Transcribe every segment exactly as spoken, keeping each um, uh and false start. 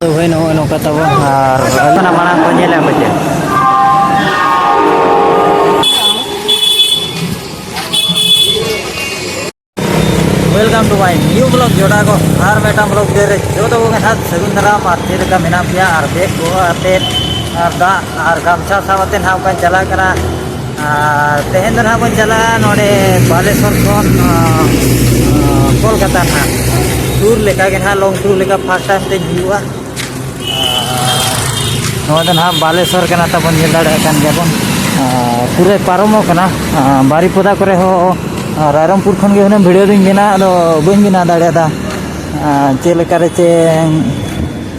ᱛᱚ ᱦᱳᱭ, ᱱᱚᱜᱼᱚᱭ ᱱᱚᱝᱠᱟ ᱛᱟᱵᱚᱱ᱾ ᱟᱨ ᱚᱱᱟ ᱢᱟᱲᱟᱝ ᱠᱚ ᱧᱮᱞᱮᱫ ᱯᱮ ᱪᱮᱫ? Welcome to my new vlog, ᱡᱚᱴᱟᱣ ᱠᱚ᱾ ᱟᱨ ᱢᱤᱫᱴᱟᱝ vlog ᱨᱮ ᱡᱚᱛᱚ ᱠᱚᱜᱮ ᱱᱟᱦᱟᱜ ᱥᱟᱹᱜᱩᱱ ᱫᱟᱨᱟᱢ᱾ ᱟᱨ ᱪᱮᱫ ᱞᱮᱠᱟ ᱢᱮᱱᱟᱜ ᱯᱮᱭᱟ? ᱟᱨ ᱵᱮᱜᱽ ᱠᱚ ᱟᱛᱮᱫ ᱟᱨ ᱫᱟᱜ ᱟᱨ ᱜᱟᱢᱪᱷᱟ ᱥᱟᱶ ᱟᱛᱮᱫ ᱱᱟᱦᱟᱜ ᱚᱱᱠᱟᱧ ᱪᱟᱞᱟᱜ ᱠᱟᱱᱟ᱾ ᱟᱨ ᱛᱮᱦᱮᱧ ᱫᱚ ᱱᱟᱦᱟᱜ ᱵᱚᱱ ᱪᱟᱞᱟᱜᱼᱟ ᱱᱚᱰᱮ ᱵᱟᱞᱮᱥᱚᱨ ᱠᱷᱚᱱ, ᱟᱸ, ᱟᱸ, ᱠᱳᱞᱠᱟᱛᱟ ᱱᱟᱦᱟᱜ᱾ ᱴᱩᱨ ᱞᱮᱠᱟ ᱜᱮ ᱱᱟᱦᱟᱜ, ᱞᱚᱝ ᱴᱩᱨ ᱞᱮᱠᱟ first time ᱛᱮᱧ ᱦᱩᱭᱩᱜᱼᱟ᱾ ᱟᱨ ᱱᱚᱣᱟ ᱫᱚ ᱱᱟᱦᱟᱜ ᱵᱟᱞᱮᱥᱚᱨ ᱠᱟᱱᱟ ᱛᱟᱵᱚᱱ, ᱧᱮᱞ ᱫᱟᱲᱮᱭᱟᱜ ᱠᱟᱱ ᱜᱮᱭᱟᱵᱚᱱ᱾ ᱟᱨ ᱯᱩᱨᱟᱹ ᱯᱟᱨᱚᱢᱚᱜ ᱠᱟᱱᱟ, ᱟᱨ ᱵᱟᱨᱤᱯᱚᱫᱟ ᱠᱚᱨᱮ ᱦᱚᱸ᱾ ᱟᱨ ᱨᱟᱭᱨᱚᱝᱯᱩᱨ ᱠᱷᱚᱱ ᱜᱮ ᱦᱩᱱᱟᱹᱝ video ᱫᱚᱧ ᱵᱮᱱᱟᱣ, ᱟᱫᱚ ᱵᱟᱹᱧ ᱵᱮᱱᱟᱣ ᱫᱟᱲᱮᱭᱟᱫᱟ᱾ ᱟᱨ ᱪᱮᱫ ᱞᱮᱠᱟ ᱨᱮ ᱪᱮ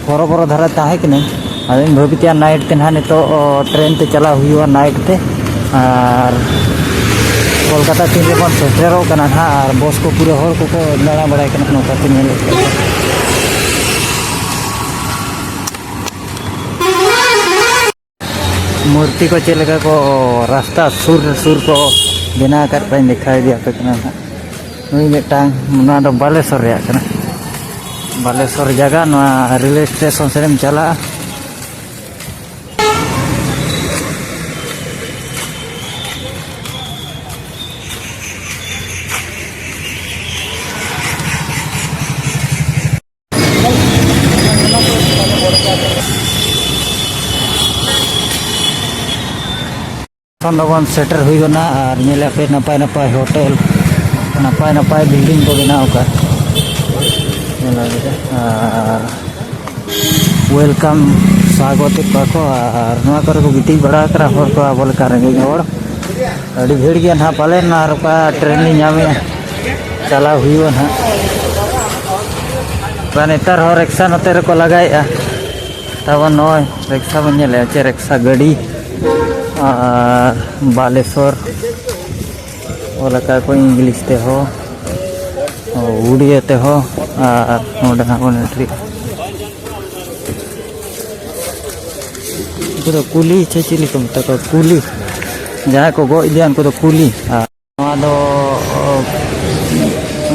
ᱦᱚᱨᱚᱵᱚᱨᱚ ᱫᱷᱟᱨᱟ ᱛᱟᱦᱮᱸ ᱠᱟᱹᱱᱟᱹᱧ᱾ ᱟᱫᱚᱧ ᱵᱷᱟᱹᱵᱤᱛᱮ night ᱛᱮ ᱱᱟᱦᱟᱜ ᱱᱤᱛᱚᱜ, ᱚ, train ᱛᱮ ᱪᱟᱞᱟᱣ ᱦᱩᱭᱩᱜᱼᱟ night ᱛᱮ᱾ ᱟᱨ ᱠᱳᱞᱠᱟᱛᱟ ᱛᱤᱱ ᱨᱮᱵᱚᱱ ᱥᱮᱴᱮᱨᱚᱜ ᱠᱟᱱᱟ ᱱᱟᱦᱟᱜ, ᱟᱨ ᱵᱚᱥ ᱠᱚ ᱯᱩᱨᱟᱹ ᱦᱚᱲ ᱠᱚᱠᱚ ᱫᱟᱬᱟ ᱵᱟᱲᱟᱭ ᱠᱟᱱᱟ, ᱱᱚᱝᱠᱟ ᱛᱮ ᱧᱮᱞᱚᱜ ᱠᱟᱱᱟ᱾ ᱢᱩᱨᱛᱤ ᱠᱚ ᱪᱮᱫ ᱞᱮᱠᱟ ᱠᱚ ᱨᱟᱥᱛᱟ ᱥᱩᱨ ᱥᱩᱨ ᱠᱚ ᱵᱮᱱᱟᱣ ᱟᱠᱟᱫ ᱠᱚᱣᱟᱧ ᱫᱮᱠᱷᱟᱣ ᱤᱫᱤ ᱟᱯᱮ ᱠᱟᱱᱟ ᱱᱟᱦᱟᱜ᱾ ᱱᱩᱭ ᱢᱤᱫᱴᱟᱝ, ᱱᱚᱣᱟ ᱫᱚ ᱵᱟᱞᱮᱥᱚᱨ ᱨᱮᱭᱟᱜ ᱠᱟᱱᱟ᱾ ᱵᱟᱞᱮᱥᱚᱨ ᱡᱟᱭᱜᱟ, ᱱᱚᱣᱟ ᱨᱮᱞᱣᱮ ᱥᱴᱮᱥᱚᱱ ᱥᱮᱫ ᱮᱢ ᱪᱟᱞᱟᱜᱼᱟ᱾ ᱠᱷᱚᱱ ᱫᱚᱵᱚᱱ ᱥᱮᱴᱮᱨ ᱦᱩᱭ ᱜᱚᱫ ᱮᱱᱟ᱾ ᱟᱨ ᱧᱮᱞᱮᱫ ᱯᱮ ᱱᱟᱯᱟᱭ ᱱᱟᱯᱟᱭ ᱦᱳᱴᱮᱞ, ᱱᱟᱯᱟᱭ ᱱᱟᱯᱟᱭ ᱵᱤᱞᱰᱤᱝ ᱠᱚ ᱵᱮᱱᱟᱣ ᱟᱠᱟᱫ᱾ ᱧᱮᱞ ᱟᱹᱜᱩᱭ ᱯᱮ᱾ ᱟᱨ welcome, ᱥᱟᱜᱚᱛᱮᱫ ᱠᱚᱣᱟ ᱠᱚ᱾ ᱟᱨ ᱱᱚᱣᱟ ᱠᱚᱨᱮ ᱠᱚ ᱜᱤᱛᱤᱡ ᱵᱟᱲᱟ ᱟᱠᱟᱱᱟ ᱦᱚᱲ ᱠᱚ, ᱟᱵᱚ ᱞᱮᱠᱟ ᱨᱮᱸᱜᱮᱡ ᱦᱚᱲ᱾ ᱟᱹᱰᱤ ᱵᱷᱤᱲ ᱜᱮᱭᱟ ᱱᱟᱦᱟᱜ, ᱯᱟᱞᱮᱱ ᱟᱨ ᱚᱠᱟ ᱴᱨᱮᱱ ᱞᱤᱧ ᱧᱟᱢᱮᱜᱼᱟ, ᱪᱟᱞᱟᱣ ᱦᱩᱭᱩᱜᱼᱟ ᱱᱟᱦᱟᱜ᱾ ᱟᱨ ᱱᱮᱛᱟᱨ ᱦᱚᱸ ᱨᱤᱠᱥᱟ ᱱᱚᱛᱮ ᱨᱮᱠᱚ ᱞᱟᱜᱟᱭᱮᱜᱼᱟ᱾ ᱛᱟᱵᱚᱱ ᱱᱚᱜᱼᱚᱭ ᱨᱤᱠᱥᱟ ᱵᱚᱱ ᱧᱮᱞᱮᱜᱼᱟ, ᱪᱮᱫ ᱨᱤᱠᱥᱟ ᱜᱟᱹᱰᱤ᱾ ᱟᱨ ᱵᱟᱞᱮᱥᱚᱨ ᱚᱞ ᱟᱠᱟᱫ ᱠᱚ ᱤᱝᱞᱤᱥ ᱛᱮᱦᱚᱸ, ᱩᱲᱤᱭᱟ ᱛᱮᱦᱚᱸ᱾ ᱟᱨ ᱱᱚᱰᱮ ᱦᱟᱸᱜ ᱵᱚᱱ ᱮᱱᱴᱨᱤ᱾ ᱩᱱᱠᱩ ᱫᱚ ᱠᱩᱞᱤ ᱥᱮ ᱪᱤᱞᱤ ᱠᱚ ᱢᱮᱛᱟ ᱠᱚᱣᱟ? ᱠᱩᱞᱤ᱾ ᱡᱟᱦᱟᱸᱭ ᱠᱚ ᱜᱚᱡ ᱤᱫᱤᱭᱟ, ᱩᱱᱠᱩ ᱫᱚ ᱠᱩᱞᱤ᱾ ᱟᱨ ᱱᱚᱣᱟ ᱫᱚ,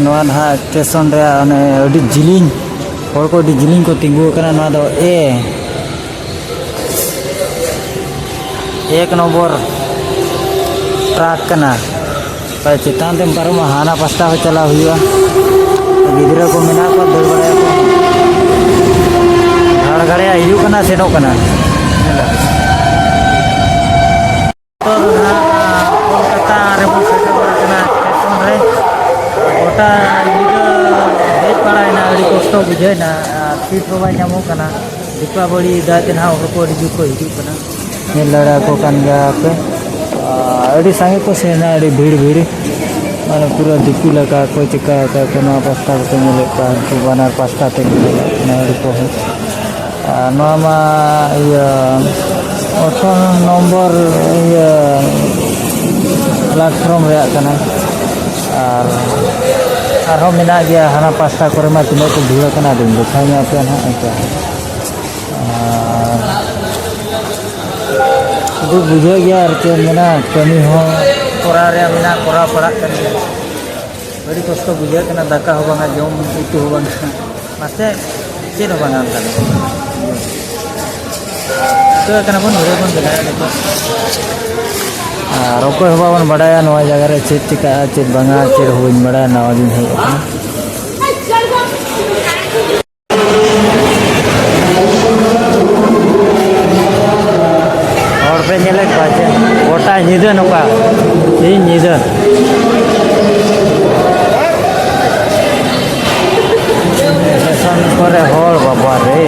ᱱᱚᱣᱟ ᱱᱟᱦᱟᱜ ᱥᱴᱮᱥᱚᱱ ᱨᱮᱭᱟᱜ ᱚᱱᱮ ᱟᱹᱰᱤ ᱡᱤᱞᱤᱧ ᱦᱚᱲ ᱠᱚ ᱟᱹᱰᱤ ᱡᱤᱞᱤᱧ ᱠᱚ ᱛᱤᱸᱜᱩ ᱟᱠᱟᱱᱟ᱾ ᱱᱚᱣᱟ ᱫᱚ ᱮ ᱮᱠ ᱱᱚᱢᱵᱚᱨ ᱴᱨᱟᱠ ᱠᱟᱱᱟ᱾ ᱪᱮᱛᱟᱱ ᱛᱮᱢ ᱯᱟᱨᱚᱢᱚᱜᱼᱟ, ᱦᱟᱱᱟ ᱯᱟᱥᱴᱟ ᱦᱚᱸ ᱪᱟᱞᱟᱣ ᱦᱩᱭᱩᱜᱼᱟ᱾ ᱜᱤᱫᱽᱨᱟᱹ ᱠᱚ ᱢᱮᱱᱟᱜ ᱠᱚᱣᱟ, ᱫᱟᱹᱲ ᱵᱟᱲᱟᱭᱟᱠᱚ᱾ ᱜᱷᱟᱲ ᱜᱷᱟᱲᱮᱭᱟ ᱦᱤᱡᱩᱜ ᱠᱟᱱᱟ, ᱥᱮᱱᱚᱜ ᱠᱟᱱᱟ᱾ ᱱᱤᱛᱚᱜ ᱫᱚ ᱱᱟᱦᱟᱜ ᱠᱳᱞᱠᱟᱛᱟ ᱨᱮᱵᱚᱱ ᱥᱮᱴᱮᱨ ᱟᱠᱟᱱᱟ ᱥᱴᱮᱥᱚᱱ ᱨᱮ᱾ ᱜᱚᱴᱟ ᱧᱤᱫᱟᱹ ᱦᱮᱡ ᱵᱟᱲᱟᱭᱮᱱᱟ, ᱟᱹᱰᱤ ᱠᱚᱥᱴᱚ ᱵᱩᱡᱷᱟᱹᱣᱮᱱᱟ᱾ ᱟᱨ ᱥᱤᱴ ᱦᱚᱸ ᱵᱟᱭ ᱧᱟᱢᱚᱜ ᱠᱟᱱᱟ᱾ ᱫᱤᱯᱟᱵᱚᱞᱤ ᱫᱟᱜ ᱛᱮ ᱱᱟᱦᱟᱜ ᱦᱚᱲ ᱠᱚ ᱟᱹᱰᱤ ᱡᱳᱨ ᱠᱚ ᱦᱤᱡᱩᱜ ᱠᱟᱱᱟ᱾ ᱧᱮᱞ ᱫᱟᱲᱮᱭᱟᱠᱚ ᱠᱟᱱ ᱜᱮᱭᱟ ᱯᱮ, ᱟᱨ ᱟᱹᱰᱤ ᱥᱟᱸᱜᱮ ᱠᱚ ᱥᱮᱱᱟ, ᱟᱹᱰᱤ ᱵᱷᱤᱲ ᱵᱷᱤᱲ᱾ ᱢᱟᱱᱮ ᱯᱩᱨᱟᱹ ᱫᱤᱠᱩ ᱞᱮᱠᱟ ᱠᱚ ᱪᱤᱠᱟ ᱟᱠᱟᱫ ᱠᱚ, ᱱᱚᱣᱟ ᱯᱟᱥᱴᱟ ᱠᱚ ᱧᱮᱞᱮᱫ ᱠᱚᱣᱟ, ᱩᱱᱠᱩ ᱵᱟᱱᱟᱨ ᱯᱟᱥᱴᱟ ᱛᱮᱠᱚ ᱧᱮᱞᱮᱫ ᱠᱟᱱᱟ ᱟᱹᱰᱤ ᱠᱚ᱾ ᱟᱨ ᱱᱚᱣᱟ ᱢᱟ ᱤᱭᱟᱹ ᱟᱴᱷᱨᱚ ᱱᱚᱢᱵᱚᱨ ᱤᱭᱟᱹ ᱯᱞᱟᱴᱯᱷᱨᱚᱢ ᱨᱮᱭᱟᱜ ᱠᱟᱱᱟ᱾ ᱟᱨ ᱟᱨᱦᱚᱸ ᱢᱮᱱᱟᱜ ᱜᱮᱭᱟ ᱦᱟᱱᱟ ᱯᱟᱥᱴᱟ ᱠᱚᱨᱮ ᱢᱟ, ᱛᱤᱱᱟᱹᱜ ᱠᱚ ᱵᱷᱤᱲ ᱟᱠᱟᱱᱟ, ᱟᱫᱚᱧ ᱫᱮᱠᱷᱟᱣ ᱧᱚᱜ ᱟᱯᱮᱭᱟ ᱱᱟᱦᱟᱜ ᱦᱮᱸᱥᱮ᱾ ᱟᱨ ᱫᱩᱠ ᱵᱩᱡᱷᱟᱹᱜ ᱜᱮᱭᱟ, ᱟᱨ ᱪᱮᱫ ᱮᱢ ᱢᱮᱱᱟ, ᱠᱟᱹᱢᱤ ᱦᱚᱸ ᱠᱚᱨᱟᱣ ᱨᱮᱭᱟᱜ ᱢᱮᱱᱟᱜᱼᱟ, ᱠᱚᱨᱟᱣ ᱯᱟᱲᱟᱜ ᱠᱟᱱ ᱜᱮᱭᱟ᱾ ᱟᱹᱰᱤ ᱠᱚᱥᱴᱚ ᱵᱩᱡᱷᱟᱹᱜ ᱠᱟᱱᱟ, ᱫᱟᱠᱟ ᱦᱚᱸ ᱵᱟᱝᱟ, ᱡᱚᱢ ᱩᱛᱩ ᱦᱚᱸ ᱵᱟᱝᱟ, ᱢᱟᱥᱮ ᱪᱮᱫ ᱦᱚᱸ ᱵᱟᱝᱟ ᱚᱱᱠᱟ ᱫᱚ᱾ ᱪᱤᱠᱟᱹ ᱠᱟᱱᱟ ᱵᱚᱱ, ᱵᱷᱤᱰᱤᱭᱳ ᱵᱚᱱ ᱵᱮᱱᱟᱣᱮᱫ ᱱᱤᱛᱚᱜ᱾ ᱟᱨ ᱚᱠᱚᱭ ᱦᱚᱸ ᱵᱟᱵᱚᱱ ᱵᱟᱰᱟᱭᱟ ᱱᱚᱣᱟ ᱡᱟᱭᱜᱟ ᱨᱮ ᱪᱮᱫ ᱪᱤᱠᱟᱹᱜᱼᱟ, ᱪᱮᱫ ᱵᱟᱝᱟ, ᱪᱮᱫ ᱦᱚᱸ ᱵᱟᱹᱧ ᱵᱟᱰᱟᱭᱟ, ᱱᱟᱣᱟ ᱜᱤᱧ ᱦᱮᱡ ᱟᱠᱟᱱᱟ᱾ ᱦᱚᱲ ᱯᱮ ᱧᱮᱞᱮᱫ ᱠᱚᱣᱟ ᱪᱮ? ᱜᱚᱴᱟ ᱧᱤᱫᱟᱹ ᱱᱚᱝᱠᱟ, ᱥᱤᱧ ᱧᱤᱫᱟᱹ᱾ ᱥᱴᱮᱥᱚᱱ ᱠᱚᱨᱮ ᱦᱚᱲ, ᱵᱟᱵᱟ ᱨᱮ᱾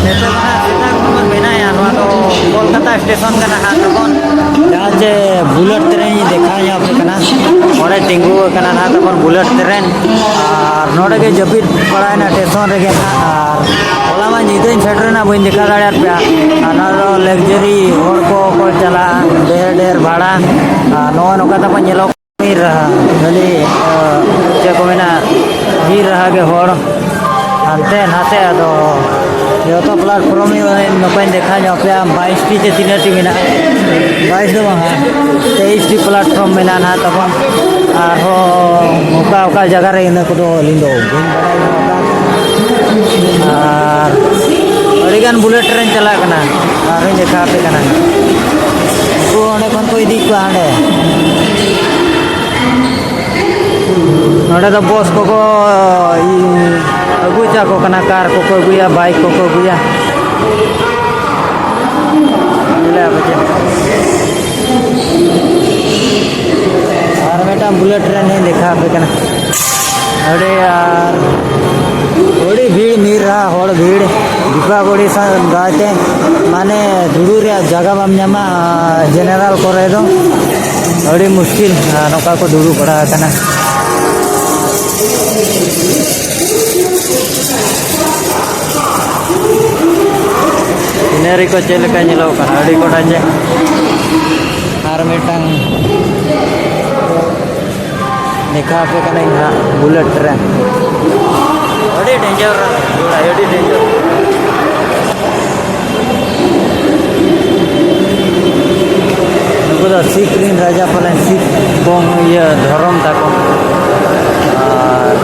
ᱱᱤᱛᱚᱜ ᱫᱚ ᱦᱟᱸᱜ ᱥᱮᱛᱟᱜ ᱠᱷᱚᱱ ᱵᱚᱱ ᱵᱮᱱᱟᱭᱟ᱾ ᱱᱚᱣᱟ ᱫᱚ ᱠᱳᱞᱠᱟᱛᱟ ᱥᱴᱮᱥᱚᱱ ᱠᱟᱱᱟ ᱦᱟᱸᱜ ᱛᱟᱵᱚᱱ᱾ ᱡᱟᱦᱟᱸ ᱪᱮ ᱵᱩᱞᱮᱴ ᱴᱨᱮᱱ ᱤᱧ ᱫᱮᱠᱷᱟᱣ ᱧᱚᱜ ᱟᱯᱮ ᱠᱟᱱᱟ᱾ ᱚᱸᱰᱮ ᱛᱤᱸᱜᱩ ᱟᱠᱟᱱᱟ ᱱᱟᱦᱟᱜ ᱛᱟᱵᱚᱱ ᱵᱩᱞᱮᱴ ᱴᱨᱮᱱ᱾ ᱟᱨ ᱱᱚᱰᱮ ᱜᱮ ᱡᱟᱹᱯᱤᱫ ᱵᱟᱲᱟᱭᱮᱱᱟ ᱥᱴᱮᱥᱚᱱ ᱨᱮᱜᱮ ᱱᱟᱦᱟᱜ᱾ ᱟᱨ ᱦᱚᱞᱟ ᱢᱟ ᱧᱤᱫᱟᱹᱧ ᱥᱮᱴᱮᱨᱮᱱᱟ, ᱵᱟᱹᱧ ᱫᱮᱠᱷᱟᱣ ᱫᱟᱲᱮᱭᱟᱫ ᱯᱮᱭᱟ᱾ ᱟᱨ ᱱᱚᱣᱟ ᱫᱚ ᱞᱟᱠᱡᱟᱨᱤ ᱦᱚᱲ ᱠᱚ ᱠᱚ ᱪᱟᱞᱟᱜᱼᱟ, ᱰᱷᱮᱨ ᱰᱷᱮᱨ ᱵᱷᱟᱲᱟ᱾ ᱟᱨ ᱱᱚᱜᱼᱚ ᱱᱚᱝᱠᱟ ᱛᱟᱵᱚᱱ ᱧᱮᱞᱚᱜ ᱢᱤᱫ ᱨᱟᱦᱟ, ᱠᱷᱟᱹᱞᱤ, ᱟᱸ, ᱪᱮᱫ ᱠᱚ ᱢᱮᱱᱟ, ᱢᱤᱫ ᱨᱟᱦᱟ ᱜᱮ ᱦᱚᱲ᱾ ᱦᱟᱱᱛᱮ ᱱᱟᱛᱮ ᱟᱫᱚ ᱡᱚᱛᱚ ᱯᱞᱟᱴᱯᱷᱚᱨᱚᱢ ᱨᱮ ᱱᱚᱝᱠᱟᱧ ᱫᱮᱠᱷᱟᱣ ᱧᱚᱜ ᱯᱮᱭᱟ, ᱵᱟᱭᱤᱥ ᱴᱤ ᱪᱮ ᱛᱤᱱᱟᱹᱜ ᱴᱤ ᱢᱮᱱᱟᱜᱼᱟ, ᱵᱟᱭᱤᱥ ᱫᱚ ᱵᱟᱝᱟ, ᱛᱮᱭᱤᱥ ᱴᱤ ᱯᱞᱟᱴᱯᱷᱚᱨᱚᱢ ᱢᱮᱱᱟᱜᱼᱟ ᱱᱟᱦᱟᱜ ᱛᱟᱵᱚᱱ᱾ ᱟᱨᱦᱚᱸ ᱚᱠᱟ ᱚᱠᱟ ᱡᱟᱭᱜᱟ ᱨᱮ ᱤᱱᱟᱹ ᱠᱚᱫᱚ ᱟᱹᱞᱤᱧ ᱫᱚ ᱵᱟᱹᱧ ᱵᱟᱲᱟᱭ ᱧᱚᱜ ᱟᱠᱟᱫ᱾ ᱟᱨ ᱟᱹᱰᱤᱜᱟᱱ ᱵᱩᱞᱮᱴ ᱴᱨᱮᱱ ᱪᱟᱞᱟᱜ ᱠᱟᱱᱟ, ᱟᱨᱤᱧ ᱫᱮᱠᱷᱟᱣ ᱟᱯᱮ ᱠᱟᱱᱟ᱾ ᱩᱱᱠᱩ ᱚᱸᱰᱮ ᱠᱷᱚᱱ ᱠᱚ ᱤᱫᱤᱭᱮᱫ ᱠᱚᱣᱟ ᱦᱟᱸᱰᱮ᱾ ᱱᱚᱰᱮ ᱫᱚ ᱵᱚᱥ ᱠᱚᱠᱚ ᱟᱹᱜᱩ ᱦᱚᱪᱚ ᱟᱠᱚ ᱠᱟᱱᱟ, ᱠᱟᱨ ᱠᱚᱠᱚ ᱟᱹᱜᱩᱭᱟ, ᱵᱟᱭᱤᱠ ᱠᱚᱠᱚ ᱟᱹᱜᱩᱭᱟ᱾ ᱧᱮᱞᱮᱫᱼᱟ ᱯᱮ ᱪᱮ? ᱟᱨ ᱢᱤᱫᱴᱟᱝ ᱵᱩᱞᱮᱴ ᱴᱨᱮᱱ ᱤᱧ ᱫᱮᱠᱷᱟᱣ ᱟᱯᱮ ᱠᱟᱱᱟ᱾ ᱟᱹᱰᱤ ᱟᱨ ᱟᱹᱰᱤ ᱵᱷᱤᱲ, ᱢᱤᱫ ᱨᱟᱦᱟ ᱦᱚᱲ ᱵᱷᱤᱲ᱾ ᱫᱤᱯᱟᱵᱚᱞᱤ ᱥᱟᱶ ᱫᱟᱭᱛᱮ ᱢᱟᱱᱮ ᱫᱩᱲᱩᱵ ᱨᱮᱭᱟᱜ ᱡᱟᱭᱜᱟ ᱵᱟᱢ ᱧᱟᱢᱟ, ᱡᱮᱱᱟᱨᱮᱞ ᱠᱚᱨᱮ ᱫᱚ ᱟᱹᱰᱤ ᱢᱩᱥᱠᱤᱞ, ᱟᱨ ᱱᱚᱝᱠᱟ ᱠᱚ ᱫᱩᱲᱩᱵ ᱵᱟᱲᱟ ᱟᱠᱟᱱᱟ᱾ ᱥᱤᱱᱟᱨᱤ ᱠᱚ ᱪᱮᱫ ᱞᱮᱠᱟ ᱧᱮᱞᱚᱜ ᱠᱟᱱᱟ, ᱟᱹᱰᱤ ᱠᱚᱴᱟ ᱪᱮ? ᱟᱨ ᱢᱤᱫᱴᱟᱝ ᱫᱮᱠᱷᱟᱣ ᱟᱯᱮ ᱠᱟᱹᱱᱟᱹᱧ ᱦᱟᱸᱜ ᱵᱩᱞᱮᱴ ᱴᱨᱮᱱ᱾ ᱟᱹᱰᱤ ᱰᱮᱧᱡᱟᱨ ᱜᱟᱹᱰᱤ, ᱟᱹᱰᱤ ᱰᱮᱧᱡᱟᱨ᱾ ᱱᱩᱠᱩ ᱫᱚ ᱥᱤᱠᱷ ᱨᱮᱱ ᱨᱟᱡᱟ ᱯᱟᱞᱮᱱ, ᱥᱤᱠᱷ ᱵᱚᱝ ᱤᱭᱟᱹ ᱫᱷᱚᱨᱚᱢ ᱛᱟᱠᱚ᱾ ᱟᱨ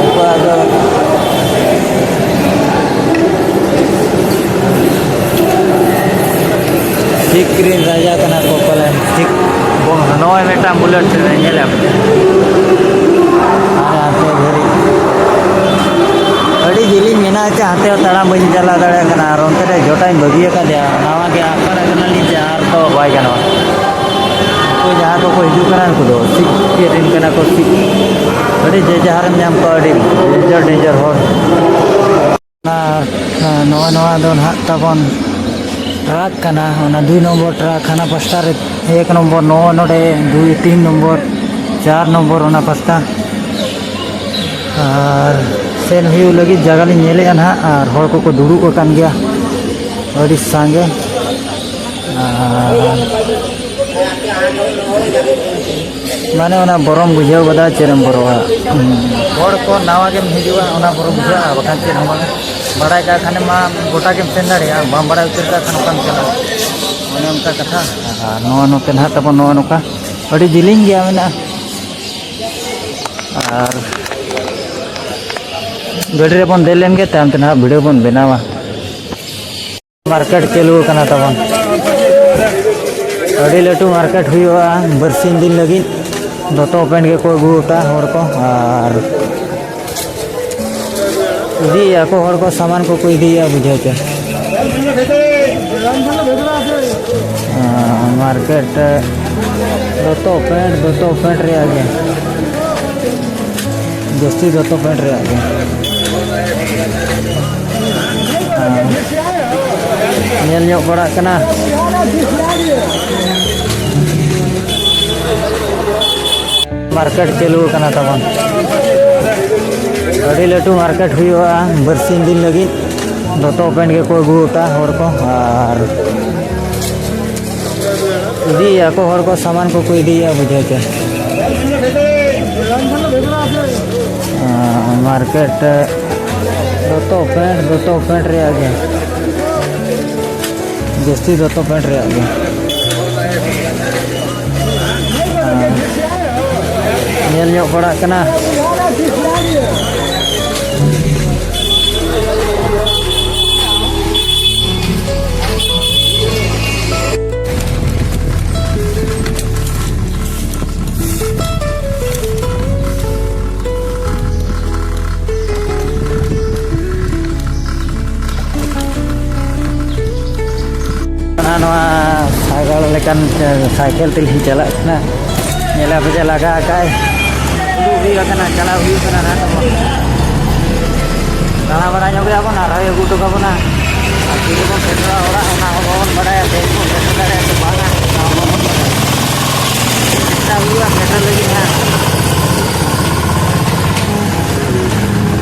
ᱩᱱᱠᱩᱣᱟᱜ ᱫᱚ ᱥᱤᱠᱷ ᱨᱮᱱ ᱨᱟᱡᱟ ᱠᱟᱱᱟ ᱠᱚ ᱯᱟᱞᱮᱱ, ᱥᱤᱠᱷ ᱵᱚᱝᱥᱚ᱾ ᱱᱚᱜᱼᱚᱭ ᱢᱤᱫᱴᱟᱝ ᱵᱩᱞᱮᱴ ᱴᱨᱮᱱ ᱧᱮᱞᱮᱫ ᱯᱮ᱾ ᱟᱨ ᱦᱟᱱᱛᱮ ᱫᱷᱟᱹᱨᱤᱡ ᱟᱹᱰᱤ ᱡᱤᱞᱤᱧ ᱢᱮᱱᱟᱜᱼᱟ ᱪᱮ, ᱦᱟᱱᱛᱮ ᱦᱚᱸ ᱛᱟᱲᱟᱢ ᱵᱟᱹᱧ ᱪᱟᱞᱟᱣ ᱫᱟᱲᱮᱭᱟᱜ ᱠᱟᱱᱟ᱾ ᱟᱨ ᱚᱱᱛᱮ ᱨᱮ ᱡᱚᱴᱟᱧ ᱵᱟᱹᱜᱤ ᱟᱠᱟᱫᱮᱭᱟ, ᱱᱟᱣᱟ ᱜᱮ ᱟᱯᱱᱟᱨ ᱠᱟᱱᱟᱞᱤᱧ ᱪᱮ, ᱟᱨ ᱛᱚ ᱵᱟᱭ ᱜᱟᱱᱚᱜᱼᱟ᱾ ᱩᱱᱠᱩ ᱡᱟᱦᱟᱸ ᱠᱚᱠᱚ ᱦᱤᱡᱩᱜ ᱠᱟᱱᱟ, ᱩᱱᱠᱩ ᱫᱚ ᱥᱤᱠᱷ ᱨᱮᱱ ᱠᱟᱱᱟ ᱠᱚ, ᱥᱤᱠᱷ᱾ ᱟᱹᱰᱤ ᱡᱮ ᱡᱟᱦᱟᱨᱮᱢ ᱧᱟᱢ ᱠᱚᱣᱟ, ᱟᱹᱰᱤ ᱰᱮᱧᱡᱟᱨ ᱰᱮᱧᱡᱟᱨ ᱦᱚᱲ᱾ ᱟᱨ ᱱᱚᱜᱼᱚᱭ ᱱᱚᱣᱟ ᱫᱚ ᱱᱟᱦᱟᱜ ᱛᱟᱵᱚᱱ ᱴᱨᱟᱠ ᱠᱟᱱᱟ, ᱚᱱᱟ ᱫᱩᱭ ᱱᱚᱢᱵᱚᱨ ᱴᱨᱟᱠ ᱦᱟᱱᱟ ᱯᱟᱥᱴᱟ ᱨᱮ, ᱮᱠ ᱱᱚᱢᱵᱚᱨ ᱱᱚᱜᱼᱚᱭ ᱱᱚᱰᱮ, ᱫᱩᱭ, ᱛᱤᱱ ᱱᱚᱢᱵᱚᱨ, ᱪᱟᱨ ᱱᱚᱢᱵᱚᱨ ᱚᱱᱟ ᱯᱟᱥᱴᱟ᱾ ᱟᱨ ᱥᱮᱱ ᱦᱩᱭᱩᱜ ᱞᱟᱹᱜᱤᱫ ᱡᱟᱭᱜᱟ ᱞᱤᱧ ᱧᱮᱞᱮᱫᱼᱟ ᱱᱟᱦᱟᱜ, ᱟᱨ ᱦᱚᱲ ᱠᱚᱠᱚ ᱫᱩᱲᱩᱵ ᱟᱠᱟᱱ ᱜᱮᱭᱟ ᱟᱹᱰᱤ ᱥᱟᱸᱜᱮ᱾ ᱟᱨ ᱢᱟᱱᱮ ᱚᱱᱟ ᱵᱚᱨᱚᱢ ᱵᱩᱡᱷᱟᱹᱣ ᱜᱚᱫᱟ, ᱪᱮᱫ ᱮᱢ ᱵᱚᱨᱚᱜᱼᱟ᱾ ᱦᱚᱲ ᱠᱚ ᱱᱟᱣᱟ ᱜᱮᱢ ᱦᱤᱡᱩᱜᱼᱟ, ᱚᱱᱟ ᱵᱚᱨᱚ ᱵᱩᱡᱷᱟᱹᱜᱼᱟ, ᱵᱟᱠᱷᱟᱱ ᱪᱮᱫ ᱦᱚᱸ ᱵᱟᱝ᱾ ᱵᱟᱲᱟᱭ ᱠᱟᱜ ᱠᱷᱟᱱᱮᱢ ᱢᱟ ᱜᱚᱴᱟ ᱜᱮᱢ ᱥᱮᱱ ᱫᱟᱲᱮᱭᱟᱜᱼᱟ, ᱵᱟᱢ ᱵᱟᱲᱟᱭ ᱩᱛᱟᱹᱨ ᱠᱟᱜ ᱠᱷᱟᱱ ᱚᱠᱟᱢ ᱪᱟᱞᱟᱜᱼᱟ? ᱚᱱᱮ ᱚᱱᱠᱟ ᱠᱟᱛᱷᱟ᱾ ᱟᱨ ᱱᱚᱣᱟ ᱱᱚᱛᱮ ᱱᱟᱦᱟᱜ ᱛᱟᱵᱚᱱ ᱱᱚᱜᱼᱚ ᱱᱚᱝᱠᱟ ᱟᱹᱰᱤ ᱡᱤᱞᱤᱧ ᱜᱮᱭᱟ ᱢᱮᱱᱟᱜᱼᱟ᱾ ᱟᱨ ᱜᱟᱹᱰᱤ ᱨᱮᱵᱚᱱ ᱫᱮᱡ ᱞᱮᱱ ᱜᱮ, ᱛᱟᱭᱚᱢ ᱛᱮ ᱱᱟᱦᱟᱜ ᱵᱷᱤᱰᱤᱭᱳ ᱵᱚᱱ ᱵᱮᱱᱟᱣᱟ᱾ ᱢᱟᱨᱠᱮᱴ ᱪᱟᱹᱞᱩ ᱟᱠᱟᱱᱟ ᱛᱟᱵᱚᱱ᱾ ᱟᱹᱰᱤ ᱞᱟᱹᱴᱩ ᱢᱟᱨᱠᱮᱴ ᱦᱩᱭᱩᱜᱼᱟ ᱵᱟᱨᱥᱤᱧ ᱫᱤᱱ ᱞᱟᱹᱜᱤᱫ᱾ ᱫᱚᱛᱚ ᱯᱮᱱᱴ ᱜᱮᱠᱚ ᱟᱹᱜᱩ ᱟᱠᱟᱫᱼᱟ ᱦᱚᱲ ᱠᱚ, ᱟᱨ ᱤᱫᱤᱭᱮᱫᱼᱟ ᱠᱚ ᱦᱚᱲ ᱠᱚ, ᱥᱟᱢᱟᱱ ᱠᱚᱠᱚ ᱤᱫᱤᱭᱮᱫᱼᱟ, ᱵᱩᱡᱷᱟᱹᱣ ᱪᱮ᱾ ᱟᱸ, ᱢᱟᱨᱠᱮᱴ, ᱫᱚᱛᱚ ᱯᱮᱱᱴ, ᱫᱚᱛᱚ ᱯᱮᱱᱴ ᱨᱮᱭᱟᱜ ᱜᱮ᱾ ᱡᱟᱹᱥᱛᱤ ᱫᱚᱛᱚ ᱯᱮᱱᱴ ᱨᱮᱭᱟᱜ ᱜᱮ᱾ ᱦᱮᱸ᱾ ᱧᱮᱞ ᱧᱚᱜ ᱵᱟᱲᱟᱜ ᱠᱟᱱᱟ᱾ ᱢᱟᱨᱠᱮᱴ ᱪᱟᱹᱞᱩ ᱟᱠᱟᱱᱟ ᱛᱟᱵᱚᱱ᱾ ᱟᱹᱰᱤ ᱞᱟᱹᱴᱩ ᱢᱟᱨᱠᱮᱴ ᱦᱩᱭᱩᱜᱼᱟ ᱵᱟᱨᱥᱤᱧ ᱫᱤᱱ ᱞᱟᱹᱜᱤᱫ᱾ ᱫᱚᱛᱚ ᱯᱮᱱᱴ ᱜᱮᱠᱚ ᱟᱹᱜᱩ ᱟᱠᱟᱫᱼᱟ ᱦᱚᱲ ᱠᱚ, ᱟᱨ ᱤᱫᱤᱭᱮᱫᱼᱟ ᱠᱚ ᱦᱚᱲ ᱠᱚ, ᱥᱟᱢᱟᱱ ᱠᱚᱠᱚ ᱤᱫᱤᱭᱮᱫᱼᱟ, ᱵᱩᱡᱷᱟᱹᱣ ᱪᱮ᱾ ᱟᱸ, ᱢᱟᱨᱠᱮᱴ, ᱫᱚᱛᱚ ᱯᱮᱱᱴ, ᱫᱚᱛᱚ ᱯᱮᱱᱴ ᱨᱮᱭᱟᱜ ᱜᱮ᱾ ᱡᱟᱹᱥᱛᱤ ᱫᱚᱛᱚ ᱯᱮᱱᱴ ᱨᱮᱭᱟᱜ ᱜᱮ᱾ ᱟᱸ, ᱧᱮᱞ ᱧᱚᱜ ᱯᱟᱲᱟᱜ ᱠᱟᱱᱟ᱾ ᱚᱱᱟ ᱱᱚᱣᱟ ᱥᱟᱜᱟᱲ ᱞᱮᱠᱟᱱ ᱥᱟᱭᱠᱮᱞ ᱛᱮᱞᱤᱧ ᱪᱟᱞᱟᱜ ᱠᱟᱱᱟ᱾ ᱧᱮᱞᱟ ᱯᱮ ᱡᱮ ᱞᱟᱜᱟ ᱟᱠᱟᱭ᱾ ᱩᱰᱩᱠ ᱦᱩᱭ ᱟᱠᱟᱱᱟ, ᱪᱟᱞᱟᱣ ᱦᱩᱭᱩᱜ ᱠᱟᱱᱟ ᱱᱟᱦᱟᱜ ᱛᱟᱵᱚᱱ᱾ ᱫᱟᱬᱟ ᱵᱟᱲᱟ ᱧᱚᱜ ᱜᱮᱭᱟ ᱵᱚᱱ, ᱟᱨᱦᱚᱸᱭ ᱟᱹᱜᱩ ᱦᱚᱴᱚ ᱠᱟᱵᱚᱱᱟ᱾ ᱟᱨ ᱛᱤᱨᱮᱵᱚᱱ ᱥᱮᱴᱮᱨᱚᱜᱼᱟ ᱚᱲᱟᱜ, ᱚᱱᱟ ᱦᱚᱸ ᱵᱟᱵᱚᱱ ᱵᱟᱰᱟᱭᱟ, ᱛᱮᱦᱮᱧ ᱵᱚᱱ ᱥᱮᱴᱮᱨ ᱫᱟᱲᱮᱭᱟᱜᱼᱟ ᱥᱮ ᱵᱟᱝᱟ, ᱚᱱᱟ ᱦᱚᱸ ᱵᱟᱵᱚᱱ ᱵᱟᱰᱟᱭᱟ᱾ ᱪᱮᱥᱴᱟ ᱦᱩᱭᱩᱜᱼᱟ ᱥᱮᱴᱮᱨ ᱞᱟᱹᱜᱤᱫ ᱦᱟᱸᱜ᱾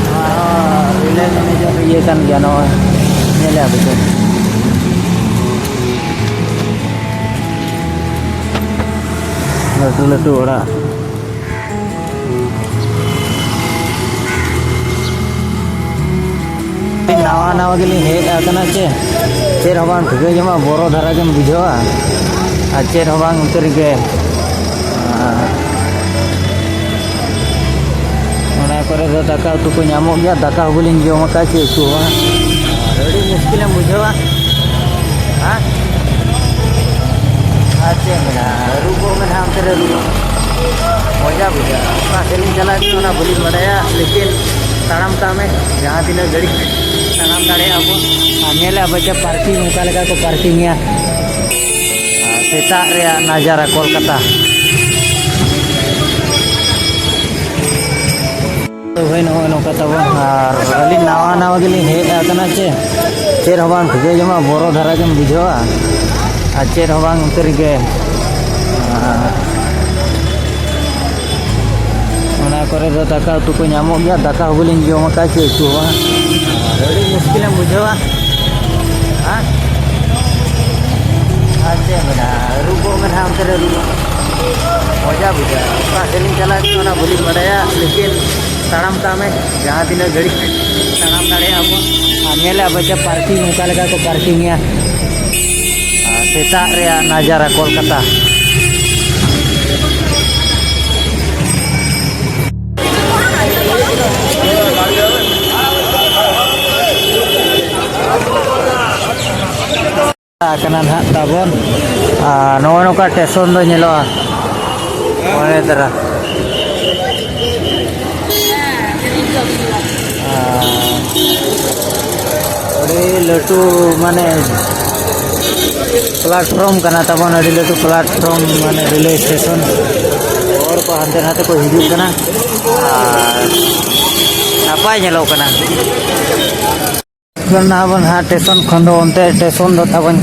ᱱᱚᱣᱟ ᱦᱚᱸ ᱨᱤᱞᱟᱹᱭ ᱢᱮᱱᱮᱡᱚᱨ ᱤᱭᱟᱹ ᱠᱟᱱ ᱜᱮᱭᱟ, ᱱᱚᱜᱼᱚᱭ ᱧᱮᱞᱮᱫᱼᱟ ᱯᱮ ᱪᱮ? ᱞᱟᱹᱴᱩ ᱞᱟᱹᱴᱩ ᱚᱲᱟᱜ᱾ ᱱᱟᱣᱟ ᱱᱟᱣᱟ ᱜᱮᱞᱤᱧ ᱦᱮᱡ ᱟᱠᱟᱱᱟ ᱪᱮ, ᱪᱮᱫ ᱦᱚᱸ ᱵᱟᱝ ᱴᱷᱤᱠᱟᱹ ᱧᱟᱢᱚᱜᱼᱟ, ᱵᱚᱨᱚ ᱫᱷᱟᱨᱟ ᱜᱮᱢ ᱵᱩᱡᱷᱟᱹᱣᱟ ᱟᱨ ᱪᱮᱫ ᱦᱚᱸ ᱵᱟᱝ ᱩᱛᱟᱹᱨ ᱜᱮ᱾ ᱟᱨ ᱚᱱᱟ ᱠᱚᱨᱮ ᱫᱚ ᱫᱟᱠᱟ ᱩᱛᱩ ᱠᱚ ᱧᱟᱢᱚᱜ ᱜᱮᱭᱟ, ᱫᱟᱠᱟ ᱦᱚᱸ ᱵᱟᱹᱞᱤᱧ ᱡᱚᱢ ᱟᱠᱟᱫ, ᱪᱮᱫ ᱩᱛᱩ ᱦᱚᱸ ᱵᱟᱝ᱾ ᱟᱨ ᱟᱹᱰᱤ ᱢᱩᱥᱠᱤᱞᱮᱢ ᱵᱩᱡᱷᱟᱹᱣᱟ᱾ ᱦᱮᱸ? ᱟᱨ ᱪᱮᱫ ᱢᱮᱱᱟᱜᱼᱟ, ᱨᱩ ᱠᱚ ᱢᱮᱱᱟᱜᱼᱟ, ᱚᱱᱛᱮ ᱨᱮ ᱨᱩ ᱢᱚᱡᱟ ᱵᱩᱡᱷᱟᱹᱜᱼᱟ᱾ ᱚᱠᱟ ᱥᱮᱫ ᱞᱤᱧ ᱪᱟᱞᱟᱜ ᱠᱟᱱᱟ ᱚᱱᱟ ᱵᱟᱹᱞᱤᱧ ᱵᱟᱰᱟᱭᱟ, ᱞᱮᱠᱤᱱ ᱛᱟᱲᱟᱢ ᱠᱟᱜ ᱢᱮ, ᱡᱟᱦᱟᱸ ᱛᱤᱱᱟᱹᱜ ᱜᱷᱟᱹᱲᱤᱡ ᱛᱟᱲᱟᱢ ᱫᱟᱲᱮᱭᱟᱜᱼᱟ ᱵᱚᱱ᱾ ᱟᱨ ᱧᱮᱞᱮᱫᱼᱟ ᱵᱚᱱ ᱪᱮ ᱯᱟᱨᱠᱤᱝ ᱚᱠᱟ ᱞᱮᱠᱟ ᱠᱚ ᱯᱟᱨᱠᱤᱝ ᱮᱜᱼᱟ᱾ ᱟᱨ ᱥᱮᱛᱟᱜ ᱨᱮᱭᱟᱜ ᱱᱟᱡᱟᱨᱟ ᱠᱳᱞᱠᱟᱛᱟ᱾ ᱛᱚ ᱵᱷᱟᱹᱭ, ᱱᱚᱜᱼᱚᱭ ᱱᱚᱝᱠᱟ ᱛᱟᱵᱚᱱ, ᱟᱨ ᱟᱹᱞᱤᱧ ᱱᱟᱣᱟ ᱱᱟᱣᱟ ᱜᱮᱞᱤᱧ ᱦᱮᱡ ᱟᱠᱟᱱᱟ ᱪᱮ, ᱪᱮᱫ ᱦᱚᱸ ᱵᱟᱝ ᱴᱷᱤᱠᱟᱹ ᱡᱚᱝᱟ, ᱵᱚᱨᱚ ᱫᱷᱟᱨᱟ ᱜᱮᱢ ᱵᱩᱡᱷᱟᱹᱣᱟ ᱟᱨ ᱪᱮᱫ ᱦᱚᱸ ᱵᱟᱝ ᱩᱛᱟᱹᱨ ᱜᱮ᱾ ᱟᱨ ᱚᱱᱟ ᱠᱚᱨᱮ ᱫᱚ ᱫᱟᱠᱟ ᱩᱛᱩ ᱠᱚ ᱧᱟᱢᱚᱜ ᱜᱮᱭᱟ, ᱫᱟᱠᱟ ᱦᱚᱸ ᱵᱟᱹᱞᱤᱧ ᱡᱚᱢ ᱟᱠᱟᱫ, ᱪᱮᱫ ᱩᱛᱩ ᱦᱚᱸ ᱵᱟᱝ᱾ ᱟᱨ ᱟᱹᱰᱤ ᱢᱩᱥᱠᱤᱞᱮᱢ ᱵᱩᱡᱷᱟᱹᱣᱟ᱾ ᱦᱮᱸ? ᱟᱨ ᱪᱮᱫ ᱢᱮᱱᱟᱜᱼᱟ, ᱨᱩ ᱠᱚ ᱢᱮᱱᱟᱜᱼᱟ, ᱚᱱᱛᱮ ᱨᱮ ᱨᱩ ᱢᱚᱡᱟ ᱵᱩᱡᱷᱟᱹᱜᱼᱟ᱾ ᱚᱠᱟ ᱥᱮᱫ ᱞᱤᱧ ᱪᱟᱞᱟᱜ ᱠᱟᱱᱟ ᱚᱱᱟ ᱵᱟᱹᱞᱤᱧ ᱵᱟᱰᱟᱭᱟ, ᱞᱮᱠᱤᱱ ᱛᱟᱲᱟᱢ ᱠᱟᱜ ᱢᱮ, ᱡᱟᱦᱟᱸ ᱛᱤᱱᱟᱹᱜ ᱜᱷᱟᱹᱲᱤᱡ ᱛᱟᱲᱟᱢ ᱫᱟᱲᱮᱭᱟᱜᱼᱟ ᱵᱚᱱ᱾ ᱟᱨ ᱧᱮᱞᱮᱫᱼᱟ ᱵᱚᱱ ᱪᱮ ᱯᱟᱨᱠᱤᱝ ᱚᱠᱟ ᱞᱮᱠᱟ ᱠᱚ ᱯᱟᱨᱠᱤᱝ ᱮᱜᱼᱟ᱾ ᱟᱨ ᱥᱮᱛᱟᱜ ᱨᱮᱭᱟᱜ ᱱᱟᱡᱟᱨᱟ ᱠᱳᱞᱠᱟᱛᱟ᱾ ᱠᱟᱱᱟ ᱱᱟᱦᱟᱜ ᱛᱟᱵᱚᱱ᱾ ᱟᱨ ᱱᱚᱜᱼᱚ ᱱᱚᱝᱠᱟ ᱥᱴᱮᱥᱚᱱ ᱫᱚ ᱧᱮᱞᱚᱜᱼᱟ ᱚᱱᱮ ᱫᱷᱟᱨᱟ᱾ ᱟᱨ ᱟᱹᱰᱤ ᱞᱟᱹᱴᱩ ᱢᱟᱱᱮ ᱯᱞᱟᱴᱯᱷᱨᱚᱢ ᱠᱟᱱᱟ ᱛᱟᱵᱚᱱ, ᱟᱹᱰᱤ ᱞᱟᱹᱴᱩ ᱯᱞᱟᱴᱯᱷᱨᱚᱢ ᱢᱟᱱᱮ ᱨᱮᱞᱣᱮ ᱥᱴᱮᱥᱚᱱ᱾ ᱦᱚᱲ ᱠᱚ ᱦᱟᱱᱛᱮ ᱱᱟᱛᱮ ᱠᱚ ᱦᱤᱡᱩᱜ ᱠᱟᱱᱟ ᱟᱨ ᱱᱟᱯᱟᱭ ᱧᱮᱞᱚᱜ ᱠᱟᱱᱟ᱾ ᱱᱟᱦᱟᱜ ᱵᱚᱱ ᱱᱟᱦᱟᱜ ᱥᱴᱮᱥᱚᱱ ᱠᱷᱚᱱ ᱫᱚ ᱚᱱᱛᱮ ᱥᱴᱮᱥᱚᱱ ᱫᱚ ᱛᱟᱵᱚᱱ,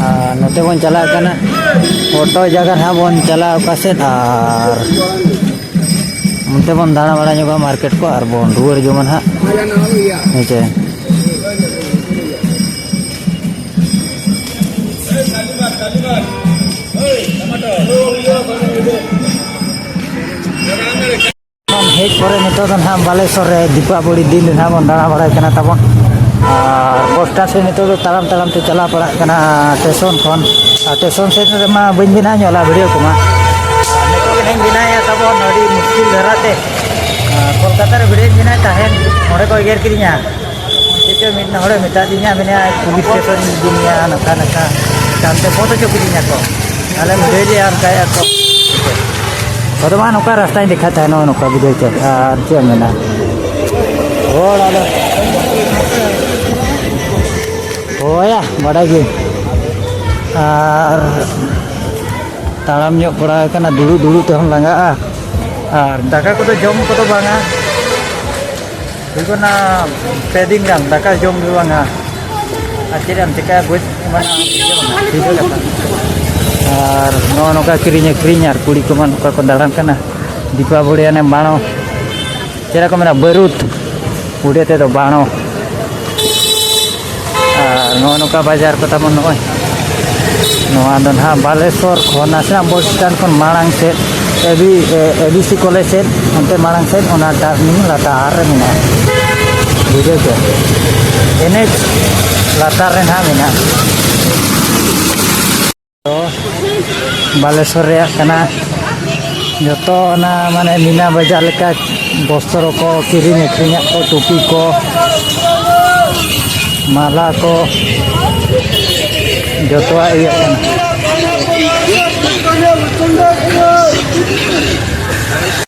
ᱟᱨ ᱱᱚᱛᱮ ᱵᱚᱱ ᱪᱟᱞᱟᱜ ᱠᱟᱱᱟ ᱚᱴᱳ ᱡᱟᱭᱜᱟ ᱱᱟᱦᱟᱜ ᱵᱚᱱ ᱪᱟᱞᱟᱜᱼᱟ ᱚᱠᱟ ᱥᱮᱫ, ᱟᱨ ᱚᱱᱛᱮ ᱵᱚᱱ ᱫᱟᱬᱟ ᱵᱟᱲᱟ ᱧᱚᱜᱟ ᱢᱟᱨᱠᱮᱴ ᱠᱚ ᱟᱨ ᱵᱚᱱ ᱨᱩᱣᱟᱹᱲ ᱡᱚᱝᱟ ᱱᱟᱦᱟᱜ᱾ ᱦᱮᱸ ᱪᱮ? ᱦᱮᱡ ᱯᱚᱨᱮ ᱱᱤᱛᱚᱜ ᱫᱚ ᱱᱟᱦᱟᱜ ᱵᱟᱞᱮᱥᱚᱨ ᱨᱮ ᱫᱤᱯᱟᱵᱚᱞᱤ ᱫᱤᱱ ᱨᱮ ᱱᱟᱦᱟᱜ ᱵᱚᱱ ᱫᱟᱬᱟ ᱵᱟᱲᱟᱭ ᱠᱟᱱᱟ ᱛᱟᱵᱚᱱ᱾ ᱟᱨ ᱵᱚᱥ ᱥᱴᱮᱱ ᱥᱮᱫ ᱱᱤᱛᱚᱜ ᱫᱚ ᱛᱟᱲᱟᱢ ᱛᱟᱲᱟᱢ ᱛᱮ ᱪᱟᱞᱟᱣ ᱯᱟᱲᱟᱜ ᱠᱟᱱᱟ ᱥᱴᱮᱥᱚᱱ ᱠᱷᱚᱱ᱾ ᱟᱨ ᱥᱴᱮᱥᱚᱱ ᱥᱮᱫ ᱨᱮᱢᱟ ᱵᱟᱹᱧ ᱵᱮᱱᱟᱣ ᱧᱚᱜ ᱞᱮᱫᱟ ᱵᱷᱤᱰᱤᱭᱳ ᱠᱚᱢᱟ᱾ ᱟᱨ ᱱᱤᱛᱚᱜ ᱜᱮ ᱱᱟᱦᱟᱜ ᱤᱧ ᱵᱮᱱᱟᱣᱮᱫᱼᱟ ᱛᱟᱵᱚᱱ ᱟᱹᱰᱤ ᱢᱩᱥᱠᱤᱞ ᱫᱷᱟᱨᱟ ᱛᱮ᱾ ᱟᱨ ᱠᱳᱞᱠᱟᱛᱟ ᱨᱮ ᱵᱷᱤᱰᱤᱭᱳᱧ ᱵᱮᱱᱟᱣᱮᱫ ᱛᱟᱦᱮᱸᱫ, ᱚᱸᱰᱮ ᱠᱚ ᱮᱜᱮᱨ ᱠᱤᱫᱤᱧᱟ᱾ ᱪᱮᱫ ᱪᱚ ᱢᱤᱫ ᱦᱚᱲᱮ ᱢᱮᱛᱟ ᱫᱤᱧᱟ, ᱢᱮᱱᱮᱫᱼᱟ ᱯᱩᱞᱤᱥ ᱥᱴᱮᱥᱚᱱ ᱤᱧ ᱤᱫᱤ ᱢᱮᱭᱟ, ᱱᱚᱝᱠᱟ ᱱᱚᱝᱠᱟ᱾ ᱛᱟᱭᱚᱢᱛᱮ ᱯᱷᱳᱱ ᱦᱚᱪᱚ ᱠᱤᱫᱤᱧᱟ ᱠᱚ᱾ ᱟᱞᱮ ᱵᱷᱤᱰᱤᱭᱳ ᱞᱮ ᱚᱱᱠᱟᱭᱮᱫᱼᱟ ᱠᱚ᱾ ᱟᱫᱚ ᱢᱟ ᱱᱚᱝᱠᱟ ᱨᱟᱥᱛᱟᱧ ᱫᱮᱠᱷᱟᱣᱮᱫ ᱛᱟᱦᱮᱸᱫ, ᱱᱚᱜᱼᱚ ᱱᱚᱝᱠᱟ ᱵᱩᱡᱷᱟᱹᱣ ᱪᱮ᱾ ᱟᱨ ᱪᱮᱫ ᱮᱢ ᱢᱮᱱᱟ? ᱦᱚᱲ ᱟᱫᱚ ᱦᱳᱭᱟ, ᱵᱟᱰᱟᱭ ᱜᱮ᱾ ᱟᱨ ᱛᱟᱲᱟᱢ ᱧᱚᱜ ᱠᱚᱲᱟ ᱠᱟᱱᱟ, ᱫᱩᱲᱩᱵ ᱫᱩᱲᱩᱵ ᱛᱮᱦᱚᱸᱢ ᱞᱟᱸᱜᱟᱜᱼᱟ᱾ ᱟᱨ ᱫᱟᱠᱟ ᱠᱚᱫᱚ ᱡᱚᱢ ᱠᱚᱫᱚ ᱵᱟᱝᱟ, ᱦᱩᱭᱩᱜ ᱠᱟᱱᱟ ᱯᱮ ᱫᱤᱱ ᱜᱟᱱ ᱫᱟᱠᱟ ᱡᱚᱢ ᱜᱮ ᱵᱟᱝᱟ᱾ ᱟᱨ ᱪᱮᱫ ᱮᱢ ᱪᱤᱠᱟᱹᱭᱟ, ᱵᱩᱡᱽ ᱮᱢᱟᱱᱟ, ᱵᱩᱡᱷᱟᱹᱣ ᱠᱟᱛᱷᱟ᱾ ᱟᱨ ᱱᱚᱜᱼᱚ ᱱᱚᱝᱠᱟ ᱠᱤᱨᱤᱧ ᱟᱹᱠᱷᱨᱤᱧ ᱟᱨ ᱠᱩᱲᱤ ᱠᱚᱢᱟ ᱱᱚᱝᱠᱟ ᱠᱚ ᱫᱟᱬᱟᱱ ᱠᱟᱱᱟ᱾ ᱫᱤᱯᱟᱵᱚᱞᱤ ᱦᱟᱱᱮ ᱵᱟᱬᱚ, ᱪᱮᱫ ᱠᱚ ᱢᱮᱱᱟ, ᱵᱟᱹᱨᱩᱫ, ᱩᱰᱤᱭᱟ ᱛᱮᱫᱚ ᱵᱟᱬᱚ᱾ ᱟᱨ ᱱᱚᱜᱼᱚ ᱱᱚᱝᱠᱟ ᱵᱟᱡᱟᱨ ᱠᱚ ᱛᱟᱵᱚᱱ ᱱᱚᱜᱼᱚᱭ᱾ ᱱᱚᱣᱟ ᱫᱚ ᱱᱟᱦᱟᱜ ᱵᱟᱞᱮᱥᱚᱨ ᱠᱷᱚᱱ ᱱᱟᱥᱮᱱᱟᱜ ᱵᱚᱥ ᱥᱴᱮᱱᱰ ᱠᱷᱚᱱ ᱢᱟᱲᱟᱝ ᱥᱮᱫ, A B, A, A B C college ᱥᱮᱫ, ᱚᱱᱛᱮ ᱢᱟᱲᱟᱝ ᱥᱮᱫ, ᱚᱱᱟ ᱴᱟᱨᱱᱤᱝ ᱞᱟᱛᱟᱨ ᱨᱮ ᱢᱮᱱᱟᱜᱼᱟ᱾ ᱵᱩᱡᱷᱟᱹᱣ ᱠᱮ? ᱮᱱ ᱮᱭᱤᱪ ᱞᱟᱛᱟᱨ ᱨᱮ ᱱᱟᱦᱟᱜ ᱢᱮᱱᱟᱜᱼᱟ᱾ ᱛᱚ, ᱵᱟᱞᱮᱥᱚᱨ ᱨᱮᱭᱟᱜ ᱠᱟᱱᱟ᱾ ᱡᱚᱛᱚ ᱚᱱᱟ ᱢᱟᱱᱮ ᱢᱤᱱᱟ ᱵᱟᱡᱟᱨ ᱞᱮᱠᱟ ᱵᱚᱥᱛᱨᱚ ᱠᱚ ᱠᱤᱨᱤᱧ ᱟᱹᱠᱷᱨᱤᱧᱟᱜ ᱠᱚ, ᱴᱩᱯᱤ ᱠᱚ, ᱢᱟᱞᱟ ᱠᱚ, ᱡᱚᱛᱚᱣᱟᱜ ᱤᱭᱟᱹᱜ ᱠᱟᱱᱟ᱾